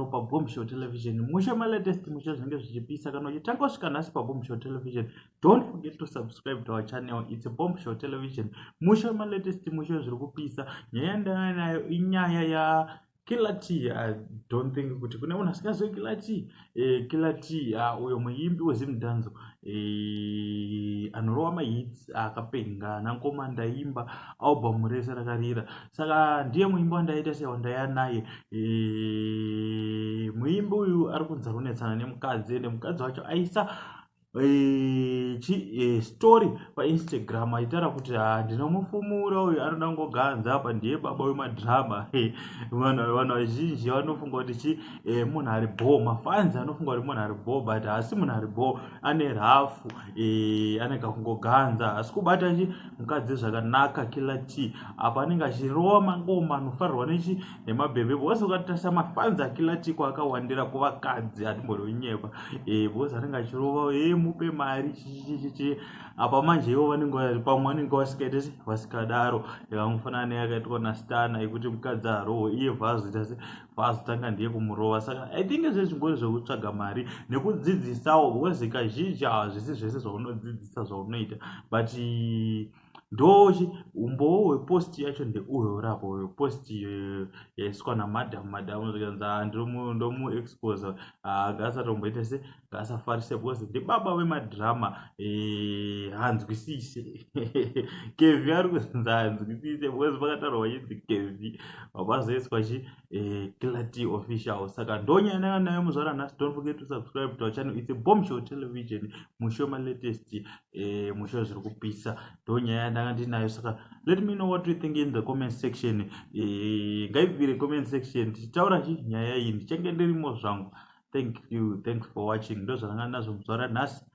Zvakadaro paBombshow Television, mushe malatest, mushe zvinenge zvichipisa. Kana uchitanga kusvika nhasi paBombshow Television, don't forget to subscribe to our channel. It's Bombshow Television, mushe malatest, mushe zviri kupisa. Nyaya yandava nayo inyaya ya Killer T. I don't think kuti kune munhu asingazivi Killer T. Killer T, uyo muimbi weZimdancehall anorova mahits akapenga nangoma "Ndaimba", album rese rakarira. Saka ndiye muimbi wandaita sewandaya naye. Muimbi uyu ari kunzi ari kunetsana nemukadzi, ende mukadzi wacho aisa story paInstagram achitaura kuti, "Ndinomufumura uyu, anoda ngoganza apa, ndiye baba wemadhirama." Vanhu vazhinji vanofunga kuti chi munhu ari bho, mafans anofunga kuti munhu ari bho, but haasi munhu ari bho. Ane rafu, ane kakungoganza, haasi kubata chi mukadzi zvakanaka. Killer T apa anenge achirova mangoma anofarirwa nechi nemabhebhe, because ukatarisa mafans aKiller T kwaakawandira kuvakadzi, hatimbori kunyepa, because anenge achirova e mupe mari chichichichi. Apa manje ivo vanenge pamwe vanenge vasikaite se vasikadaro. Yakangofanana neyakaitwa naStana yekuti mukadzi arohwe, iye vhazoita se vhazotanga ndiye kumurova. Saka I think zvezvingori zvekutsvaga mari nekudzidzisawo, because kazhinji hazvisi zvese zvaunodzidzisa zvaunoita, but ndochi umbowo hwepost yacho ndeuhwe urapo hwepost yaiswa namadhamu. Madhamu zvikanzi ndomuexpose, ngaasatomboita se ngaasafarise because ndibaba vemadhirama. Hanzwisise Kevi, ari kuzonzi hanzwisise because pakataurwa vachinzi Kevi, vapazoiswa chi Killer T Official. Saka ndonyaya ndanga nayo muzuva ranhasi. Don't forget to subscribe to our channel. It's a Bombshow Television, musho malatest, musho zviri kupisa. Ndonyaya yandanga ndinayo. Saka let me know what you think in the comment section. Ngaibvire comment section tichitaura chi nyaya iyi, ndichange ndirimo zvangu. Thank you, thanks for watching. Ndo zvandanga ndinazvo muzuva ranhasi.